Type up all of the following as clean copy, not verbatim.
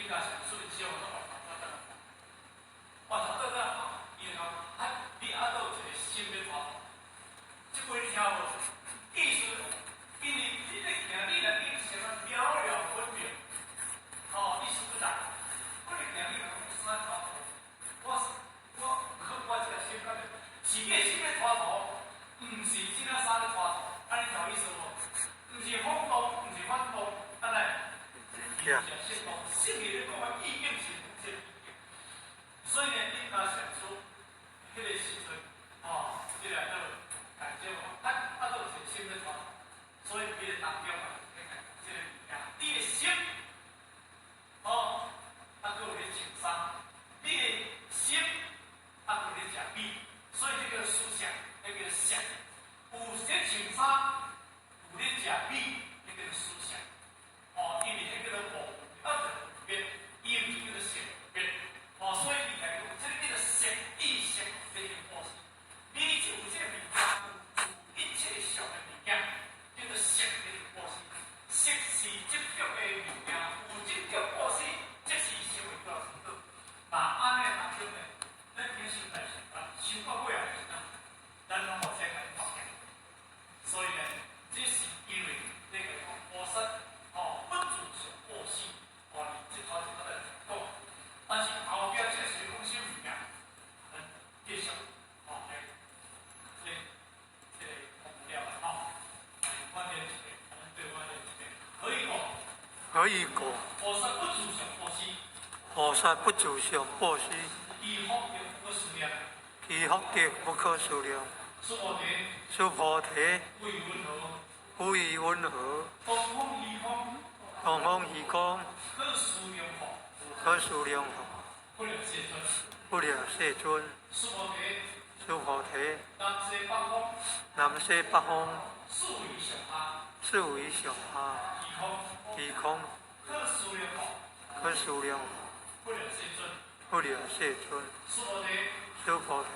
佮上師小我回頭轉回頭轉轉伊就講，啊，你還閣有一個心欲拖頭，這句你聽無？意思，因為你咧行，你若已經啥物了了分明，哦，意思不在。我咧行，你若講啥拖頭，我我我這個心感覺，是你的心咧拖頭，毋是這領衫咧拖頭，按呢聽有意思無？毋是風動，毋是反動，按呢？是適動，聖義咧講的意境是這個意境。所以呢，你甲上師彼個時陣，哦，你來到感覺無？啊啊，閣有一個心咧拖頭，所以彼個當中啊，這個物件，你的心，哦，啊，閣有咧穿衫，你的心，啊，閣有咧食米，所以這個思想，那個想，有咧穿衫，有咧食米，那個思想，哦，因為彼叫做無，啊，就變，伊毋是叫做色變，哦，所以伊來講，這個叫做色意識變成布施。你有這個物件，有一切相的物件，叫做色變成布施。色是執著的物件，有執著布施，這是成為多少程度？那按呢當中呢，咱平時在修修到尾啊，是啥？咱攏無這個發現。所以呢，這是因為那個菩薩哦，不住相布施，哦，這頭一個來講，但是後壁這是講啥物件？咱繼續哦來，這這個講了啦吼。來，我念一遍，對我念一遍，何以故？何以故？菩薩不住相布施，菩薩不住相布施，其福德不可思量。其福德不可思量。須菩提，須菩提，夫以雲何？夫以雲何？東方西方，東方西方，可思量佛，可思量佛，不了世尊。不了世尊。須菩提，須菩提，南西北方，南西北方，四維上下，四維上下，虛空，虛空，可思量佛，可思量佛，不了世尊。不了世尊。須菩提，須菩提，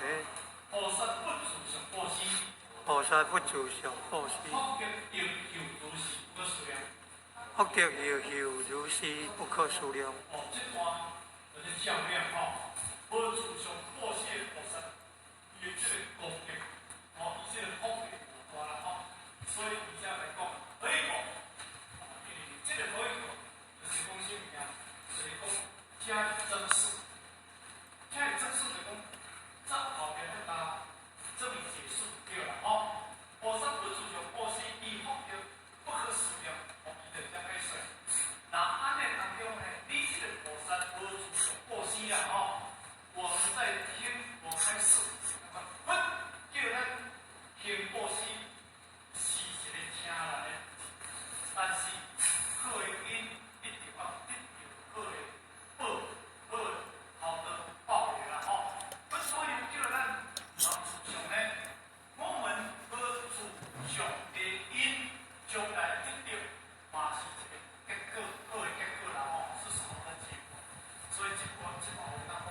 菩薩不住相布施，菩薩不住相布施，福德益壽如是不可思量。福德益壽如是不可思量。哦，這段就是較量吼，無住相布施的菩薩，伊的這個功德，哦，伊這個福德有大啦吼，所以以下來講，何以故？因為這個何以故，就是講啥物件？就是講遮是真實，遮是真實就講，這後邊要加這麼解釋對啦吼。菩薩不住相布施，伊福德不可思量，哦，伊就這解說。那按呢當中呢，你這個菩薩無住相布施啦吼，我們在聽佛開示，佛叫咱行布施是一個聽啦的，但是好的因一定要得到好的報，好的後得報應啦吼。佛所以叫咱毋通住相呢，我們無住相的因，將來得到嘛是一個結果，好的結果啦吼，是好的結果。所以這段這段話當講，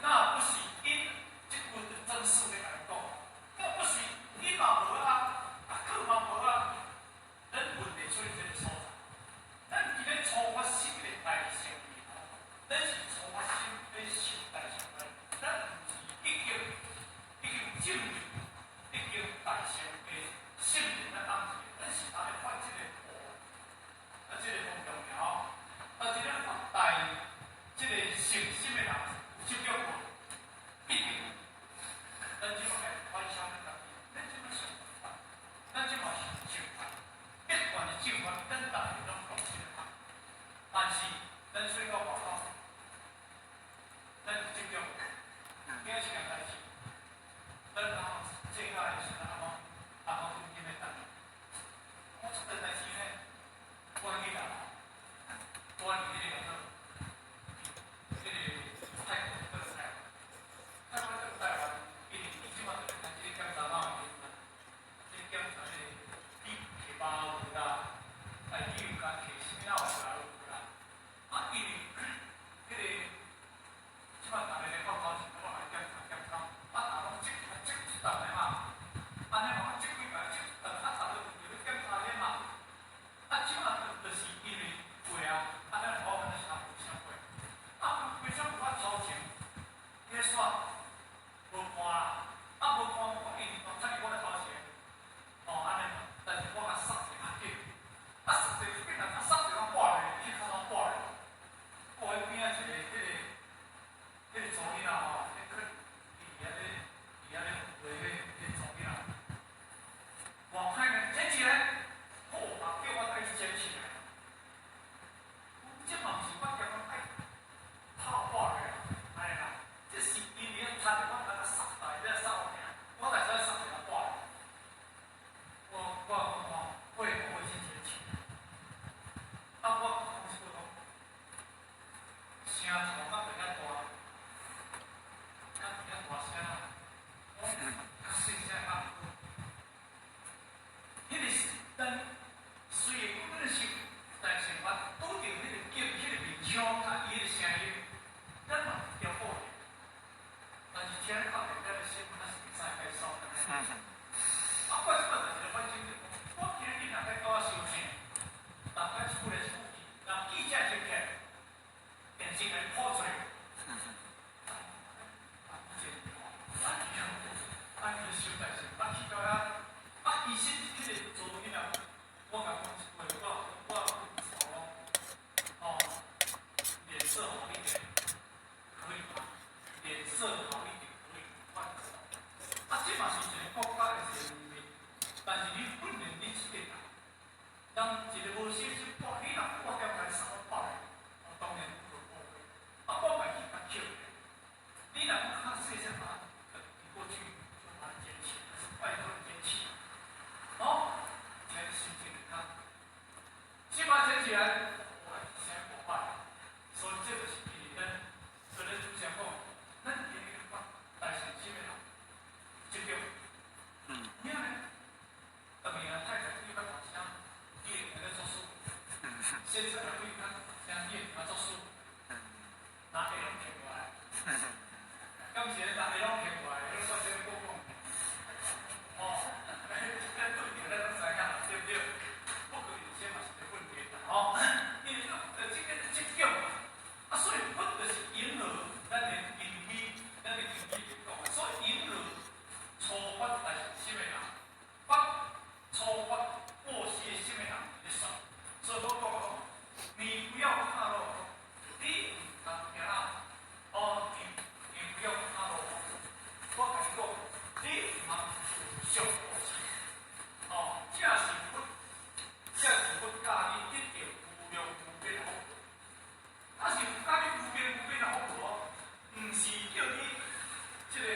那不是因，這句就真實的來講，那不是因嘛無啊，啊果嘛無啊，咱問題出佇這個所在。咱佇咧初發心的大乘裡頭，咱是初發心咧修大乘的，咱毋是已經證明，已經大乘的聖人咱當時，咱是當咧發這個悟，啊，這個很重要。啊，這個發大這個誠心的人有執著無？一定有。咱這馬來反省咱家己，咱這馬想法，咱這馬是正法，不管是正法，咱逐個攏講這個法。但是咱說到外口，咱有執著無？今仔一件代誌，咱通這個的時陣，阿公阿公今日等。我出個代誌呢，我去啦，我佇彼個叫做彼個泰國倒來台灣，泰國倒台灣，因為伊這馬就來這個檢查哪有這個檢查彼個你提包有啦，啊你有敢提啥物哪有有啦，啊因為彼個這馬逐个咧報告是我來檢查檢查，啊逐攏積積一沓的嘛，按呢嘛積幾擺積一沓，啊逐個就要檢查的嘛，啊這馬就是因為過啊，啊咱我們就是腔佮伊的聲音，咱嘛會調好。但是聽咧較簡單的新聞，咱是會使解說的。啊，我這個就是反正就講，我今日若來拄仔收聽，大家處理處理，人記者就起來，電視來播出來。啊，這啊，啊，伊收代志，啊，去到遐，啊，醫生彼個做囡仔，我共講一句話，我我哦，臉色好一點，可以嗎？臉色好一點可以換手。啊，這嘛是一個國家的一個秘密，但是你訓練你這個人，當一個無小心掛，你若掛掉來三百，當然無可厚非。啊，我家己較捡，你若講較細聲把它過去，就把它撿起來，是拜託撿起來。哦，這心情較，先把撿起來，我先無歹。所以這就是因為咱，所以咱主持人講，咱今日發大善心的人，這個，咩呢？當年啊，太太對較大聲，伊會聽咧作事。先生對較大聲，伊會聽作事。拿下攏摕過來，敢是拿下攏摕過來，你說這個講？哦，咱對著咱攏知影，對不對？不過有些嘛是個問題啦，吼。因為這個這種啊，所以佛就是迎合咱的根基，咱的根基來講，所以迎合初發大心的人，發初發過世心的人來算。所以我講講，你不要怕落後，你毋通驚啦。哦，你不要怕落後，我共你講，你毋通上布施。哦，這是佛，這是佛教你得到無量無邊的福報。啊，是教你無邊無邊的福報，毋是叫你這個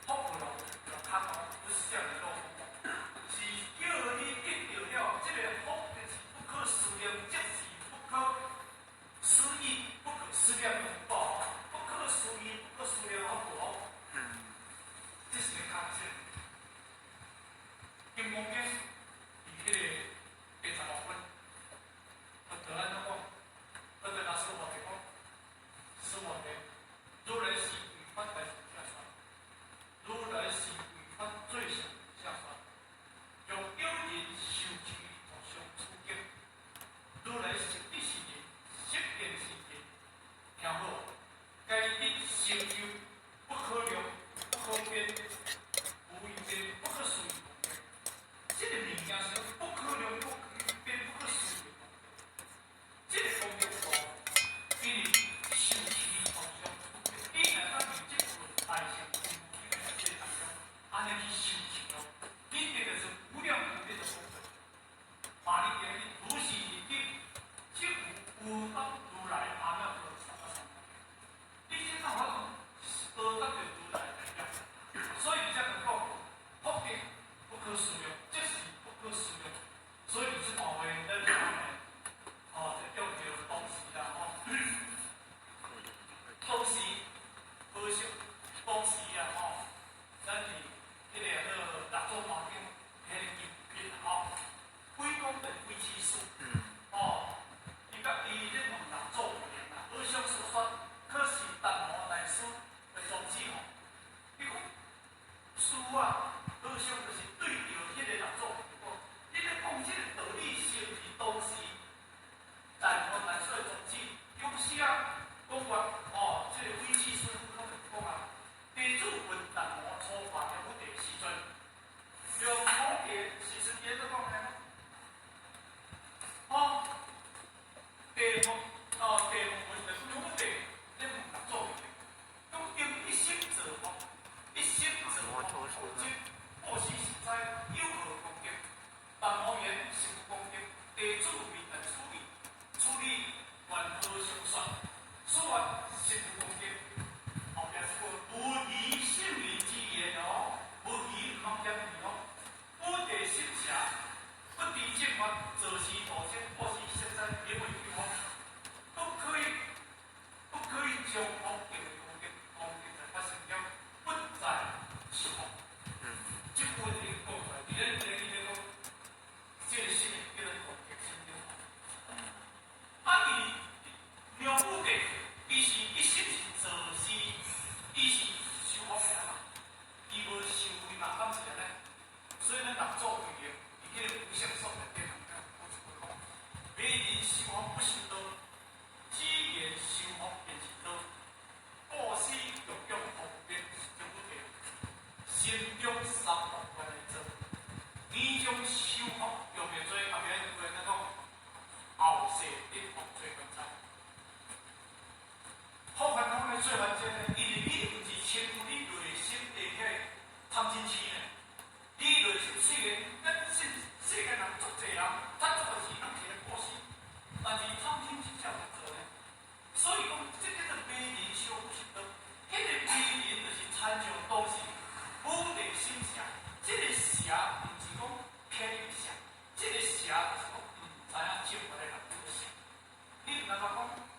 福報咯，就空哦，不是叫你落福，是叫你得到了這個福，就是不可思量，這是不可思議、不可思量的福報，不可思議、不可思量的福報。這是個康性。金剛經佇彼個第十六分，佛陀按怎講？佛陀若說話講，說話的，如來是為法大乘下說，如來是為法最上下說，若有人受持無上此經，如來實地是人，實見是人，聽好。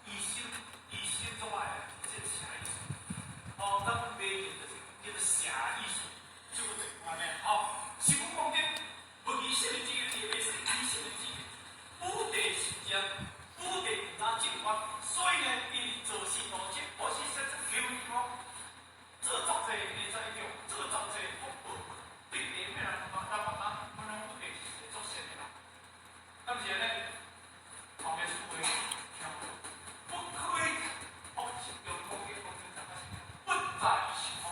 伊心伊心中愛的這個邪意思。哦，咱迷信就是叫做邪意思，這個就是按呢。吼，是講功德，無疑心的這個，你袂使疑心的這個，五地是正，五地毋知正法，所以呢，伊做事多這布施說這行為做足濟會知著，做足濟福報，對地咩人嘛，咱嘛咱阮攏五地是做善的啦。敢是按呢？後面是話聽，不可以福用講嘅講真正不在時空。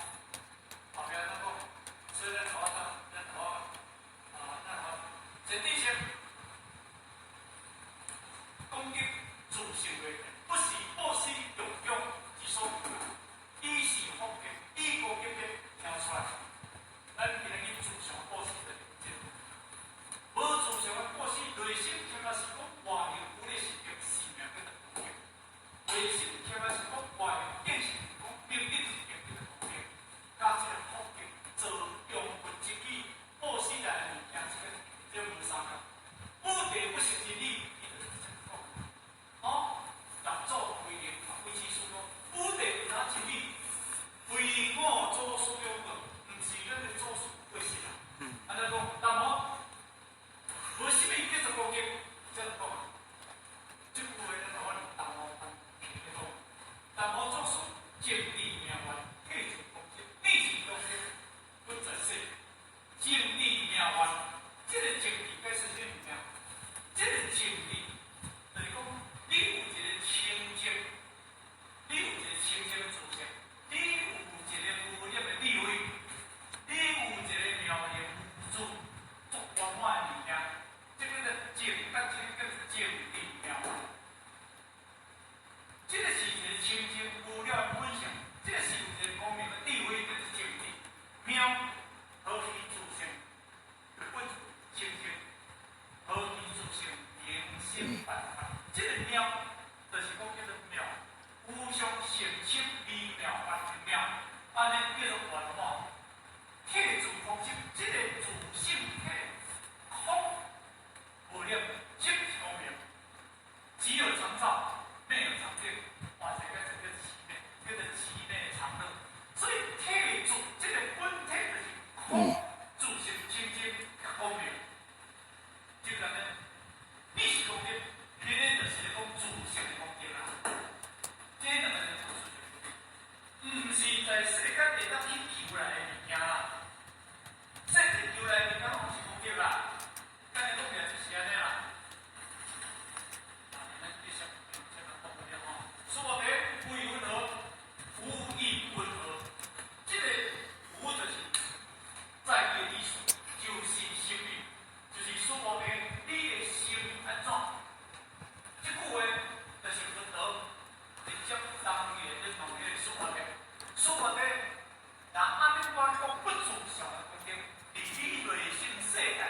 後面咱講，所以咱頭咱咱頭啊，咱頭前提是功德自性的，不是布施供養之所求，伊是福德，伊功德的聽出來。咱今日去自相布施的這個，無自相的布施，內心聽啊是講外形有咧是叫是名叫做功德，內心聽啊是講外形見是講明定是叫做功德，佮這個福德做用佛之舉布施來的物件，這個這無相仝。五地不成真理，伊就是這樣講。哦，六祖規定開始說講，五地毋知真理，非我祖師用過，毋是咱的祖師過失啦。按呢講，但無無啥物叫做功德，這樣講。這句話咱台灣東吳叫做東吳祖師證智妙願，體證功德，你是功德，不在世。證智妙願，這個證智解釋啥物件？這個證智就是講，你有一個清淨，你有一個清淨的自性，你有一個無染的智慧，你有一個妙行無住足圓滿的物件，這叫做證，簡稱叫做證智妙願。這個是一個清淨無染的本性，這個是有一個光明的智慧，叫做證智妙，何其自性，本清淨，何其自性，明心辦法。這個妙，就是講叫做妙，無上甚深微妙法的妙，按呢叫做圓滿。體自空性，這個自性體空無染，即是光明，只有常照，沒有常定，哇，這個這個耆那，叫做耆那常樂。所以體自這個本體就是空，自性清淨光明。這個呢，你是功德，這個就是講自性的功德啦。這兩個就是自性功德，毋是在世間會當去求來的物件啦。世間求來的物件攏毋是功德啦。簡單講起來就是按呢啦。啊，咱繼續先來講個吼。說話題無疑雲何？無疑雲何？這個無就是在意的意思，就是心意，就是說話題你的心按怎？這句話就是佛陀直接當年咧問彼個說話題，說話題，若按呢我講不自相的功德，佇你內心世界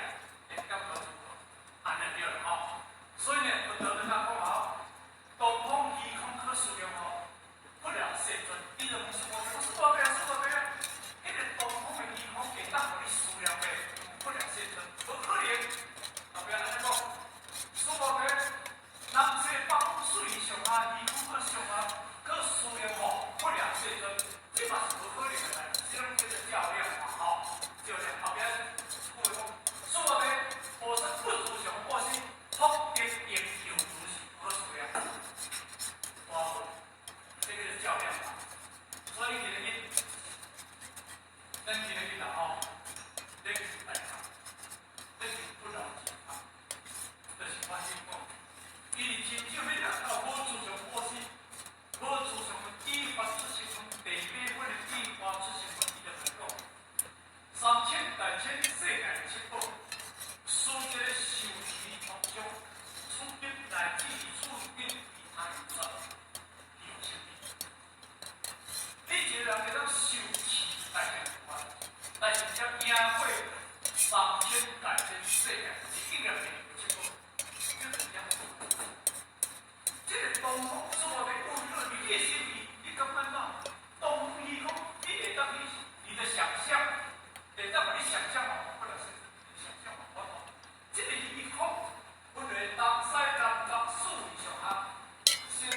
會感覺如何？按呢對啦吼。所以呢，佛陀就講吼，東方虛空可思量吼，不了世尊，伊就問說話題，說話題啊，說話題啊，彼個東方的虛空會當予你思量袂？不了世尊，無可能。後壁按呢講，說話題，南西北方水上啊，虛空可上啊，可思量吼，不了世尊，這嘛是無可能的代誌，這攏叫做較量嘛吼，較量後壁句話講，說話題，菩薩不自相布施，福德應有如是可思量。哇，這個是較量嘛。所以今日，咱今日啦吼，這是大學，這是不老之學，就是我先講，伊真正欲達到無自相布施，無自相的依法出世尊，第八分的依法出世尊，伊就來講，三千大千世界七寶，此這個受持通相，此彼乃至此彼彼他菩薩，有生你一個人會當受持大乘法，但是才贏過三千大千世界一億個七寶，這個這樣。這個東方所謂的有你的心意，你感覺怎？東方虛空，你會當你你的想象，會當你想象哦，不能是你想象哦，這個虛空分為東西南北四上下，先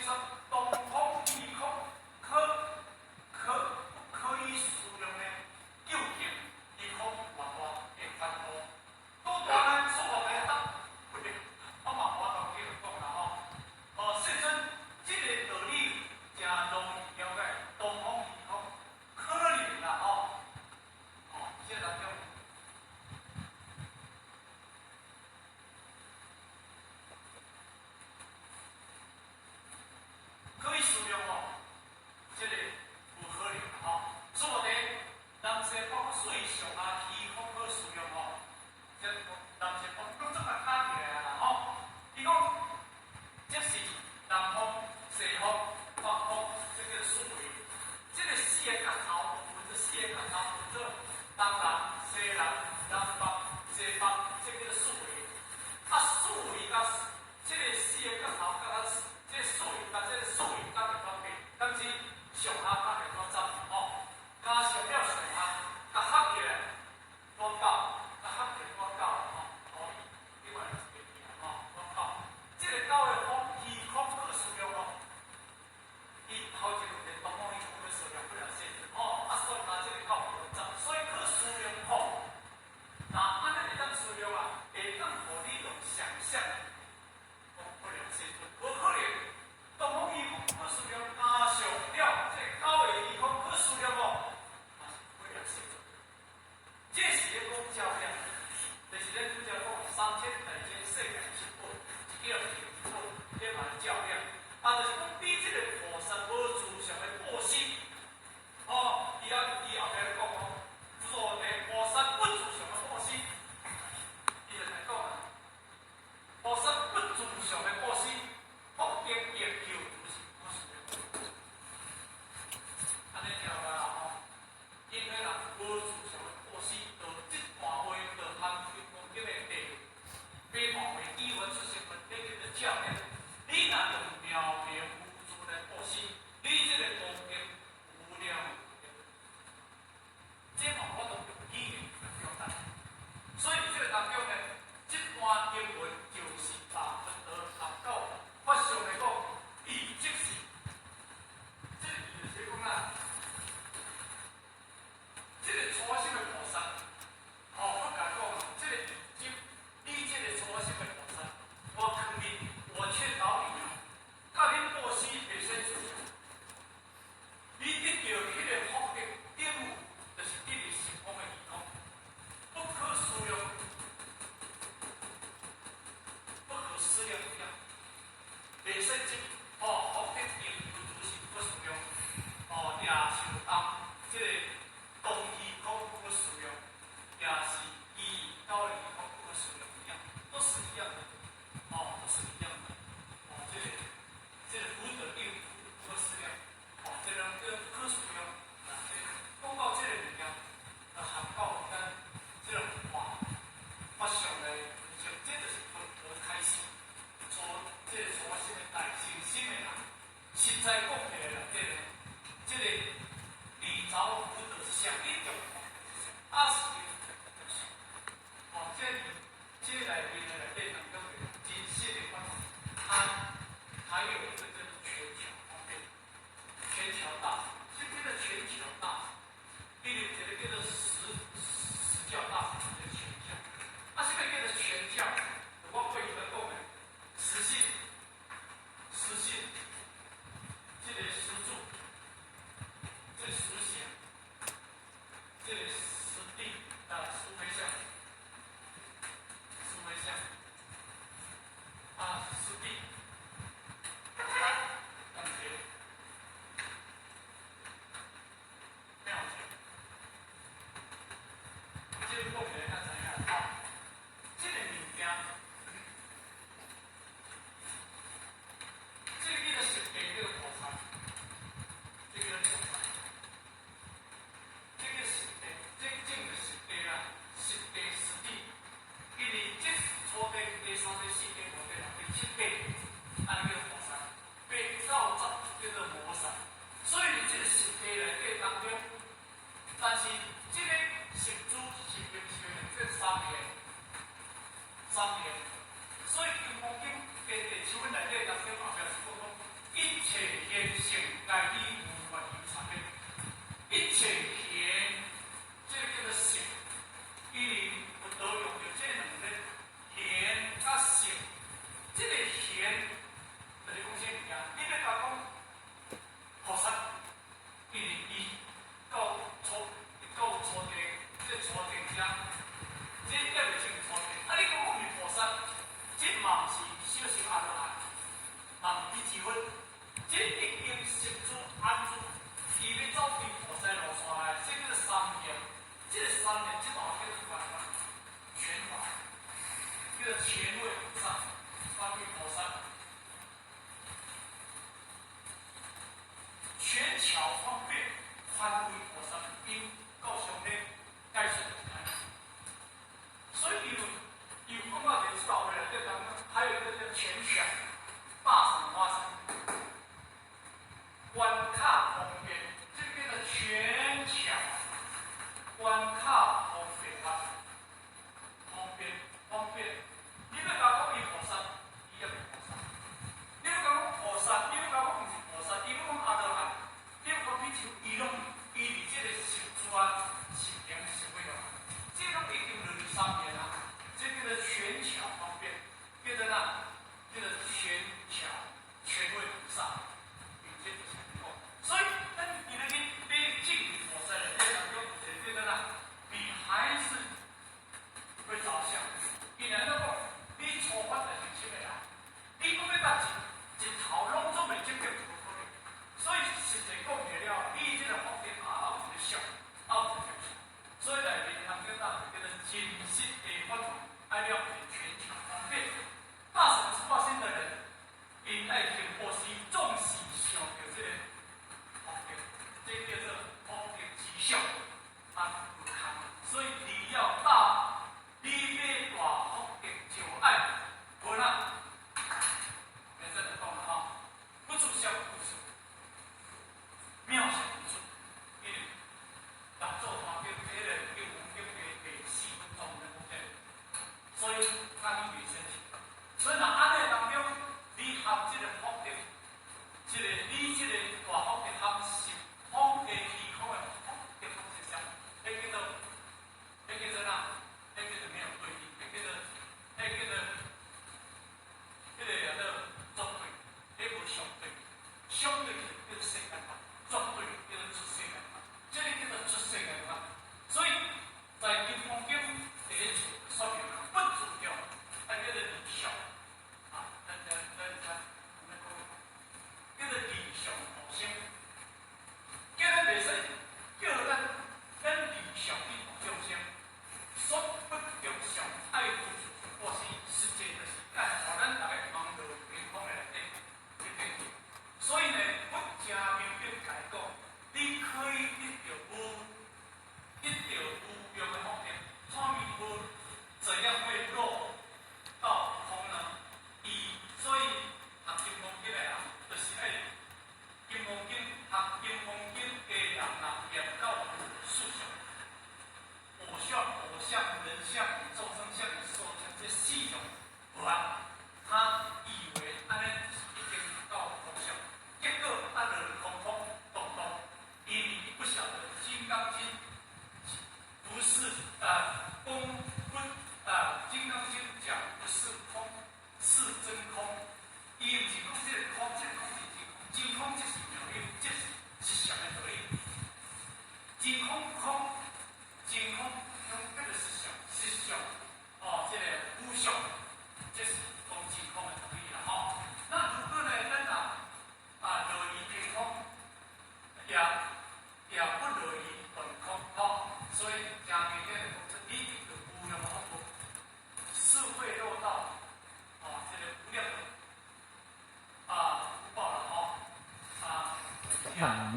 啊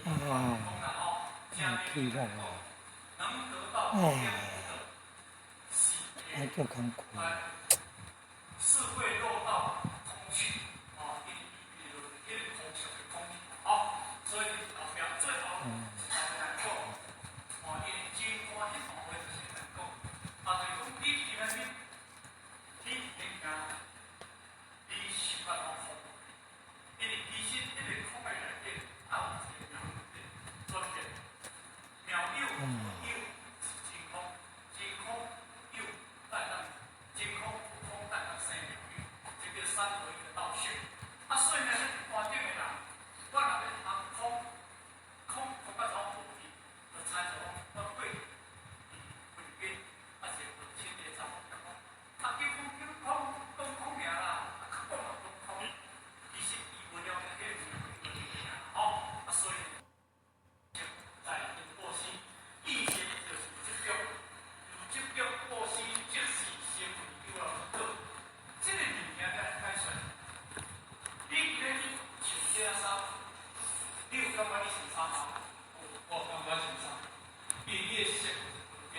啊，氣力啊，哦，啊，足艱苦。是會落到空去，啊，伊伊迄個空性的空去，哦，所以後壁最後來講，哦，因為真歡喜話就是來講，啊，就是講你今仔日你應該你想法攏空，因為其實彼個空的內底還有一個妙有轉變，妙有有是真空，真空有但當真空空但當生妙有，這個三合一的道性。啊，所以呢，咱山頂的人，我若欲通空，空空到走無去，就親像講我過去菲律賓，啊是親個查某講，啊，叫空叫空，講空爾啦，啊，較講嘛講空，其實伊無了解彼個妙有的吼，啊，所以在布施，意思就是執著，有執著布施，即是成為有了一個，這個物件才解說。你今日穿這件衫，你有感覺你穿衫嗎？有，我感覺穿衫，因為你的色分別。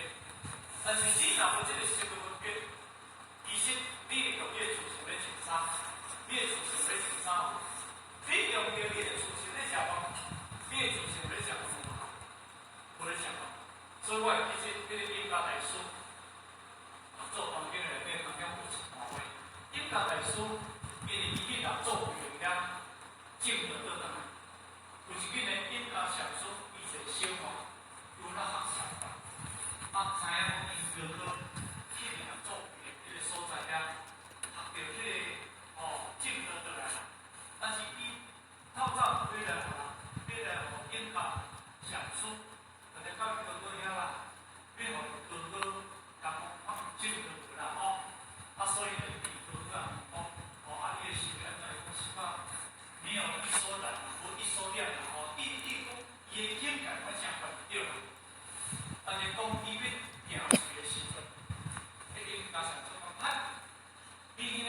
但是你若無這個色的分別，其實你會用你的自性咧穿衫，你的自性咧穿衫無？你用著你的自性咧食飯，你的自性咧食飯無？無咧食飯。所以我會記得彼個印加大師，啊，做環境內底當中有一段話，印加大師因為伊去六祖慧能遐證得倒轉來，有一日呢，印加禪師伊一個小看，有咧學習吧，啊，知影講𪜶哥哥去六祖慧能彼個所在遐學著彼個哦證得倒來啦，但是伊透早回來予來予印加禪師，就來到伊哥哥遐啦，欲予伊哥哥共講我證得無啦吼，啊，所以呢，伊哥哥啊講，哦，啊，你的心安怎？伊講是講沒有一所染，無一所染啦吼，伊伊講伊的境界我誠懸對啦。但是當伊欲行出的時陣，彼個印加禪師講，啊，你彼領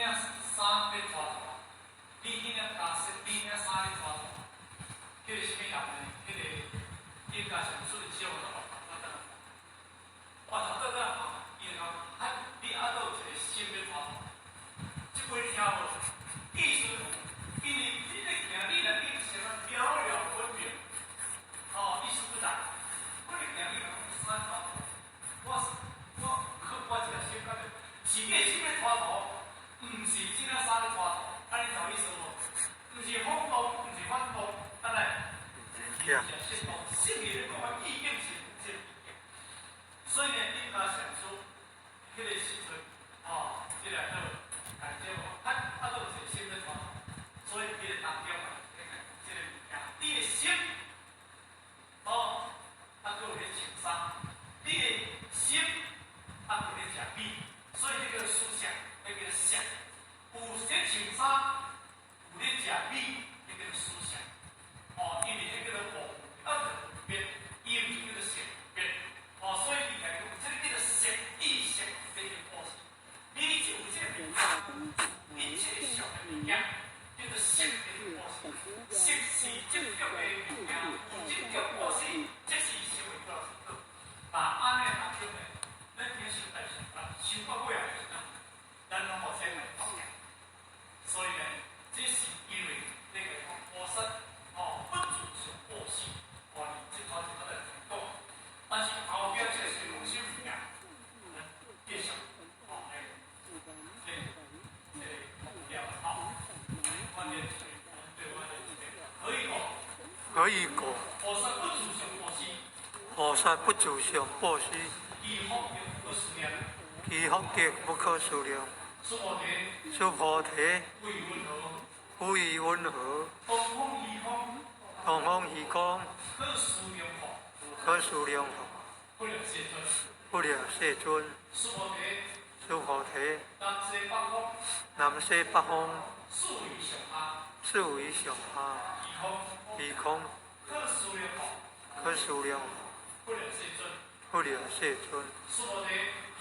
衫欲脫掉，你彼領袈裟，你彼領衫欲脫掉，彼個啥物人呢？彼個印加禪師就笑我，我頭倒轉來，伊就講，啊，你猶閣有一個心欲脫掉，這句你聽無？意思，因為你咧行，你若變成了了分明，哦，意思不同。我咧行，你講衫脫，我我我一個心感覺，是你的心欲脫塗，毋是這領衫咧脫塗，按呢聽有意思無？毋是風動，毋是反動，按呢？對。是動，心裡咧講的意境是這個意境。所以呢，印加禪師彼個時陣，吼，這個都感覺啊啊，閣有一個心咧脫，所以彼個當中啊，這個物件，你的心，哦，啊，閣有咧穿衫，你的心啊，閣有咧食米，所以這個思想，彼個想，有咧穿衫，有咧食米，彼個思想，哦，因為彼個無啊，變，伊毋是叫做色變，哦，所以伊來講，這個叫做色意識變成布施。你就有這個一切小的物件，叫做色的布施。色是執著的物件，有執著布施，這是成為多少個？那按呢當中呢，咱聽修大乘法，修到尾啊就是咱，咱攏無這個條件。所以呢，這是因為這個菩薩哦，不自相布施，哦，這頭一個來講，但是後壁這個是用什物件？繼續哦，這這個了吼，關鍵對關鍵何以故？何以故？菩薩不自相布施，菩薩不自相布施，其福德不可思量。其福德不可思量。須菩提，須菩提，夫疑雲何？夫疑雲何？東風虛空，東風虛空，可思量否？可思量否？不了世尊。不了世尊。須菩提，須菩提，南西北方，南西北方，四維上下，四維上下，虛空，虛空，可思量否？可思量否？不了世尊。不了世尊。須菩提，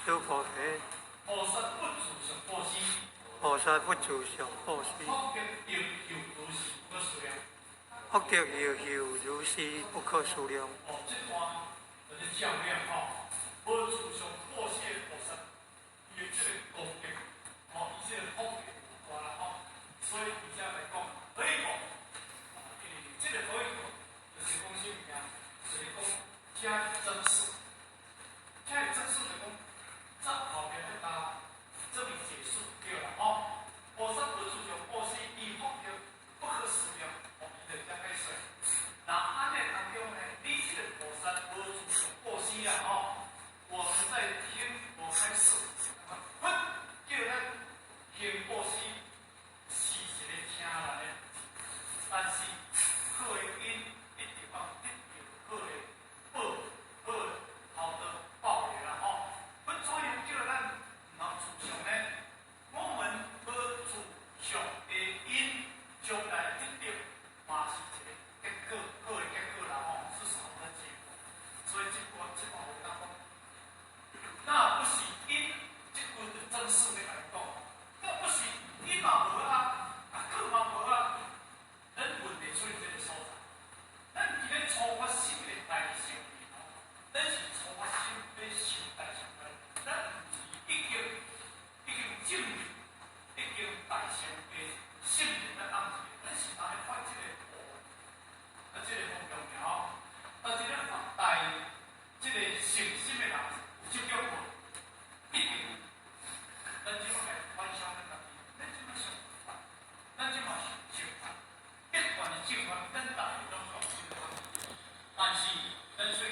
須菩提，菩薩不自相布施，菩薩不自相布施，福德成就如是不可思量。福德藥壽如是不可思量。哦，這段就是正量吼，保持上